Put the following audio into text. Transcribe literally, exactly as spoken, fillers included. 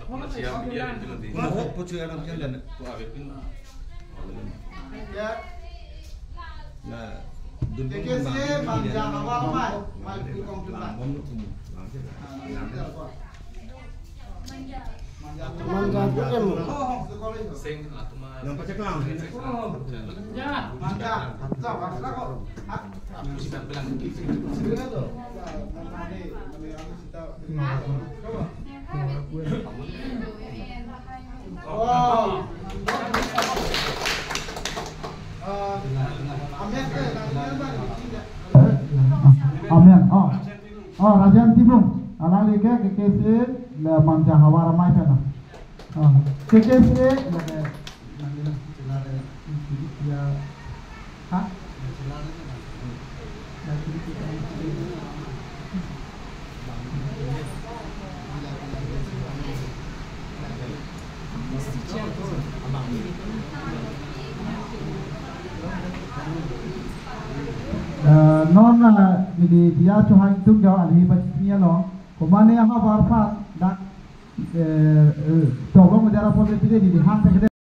Siap, iya, itu nanti. Mau hok pucu yang nanti dan. Ya. Nah, dun K K C, Manja Havar Amei, Maiphul Kongtun. Lang bom lu kumu. Lang sih. Manja Havar Amei. Manja Havar Amei. Sing, lah, tuma. Yang pacak lang. Manja. Manja. Coba, coba. Amen. Oh. Oh, Rajan Timung. Alangli ke K K C le Manja Havar Amei pen. Oh. K K C le Ya. Ha? Eh, non, eh, neli diya chohang tung jao alhi bachini lo. Komane havar aphan dak, eh, eh, tolong jara pon pide di hang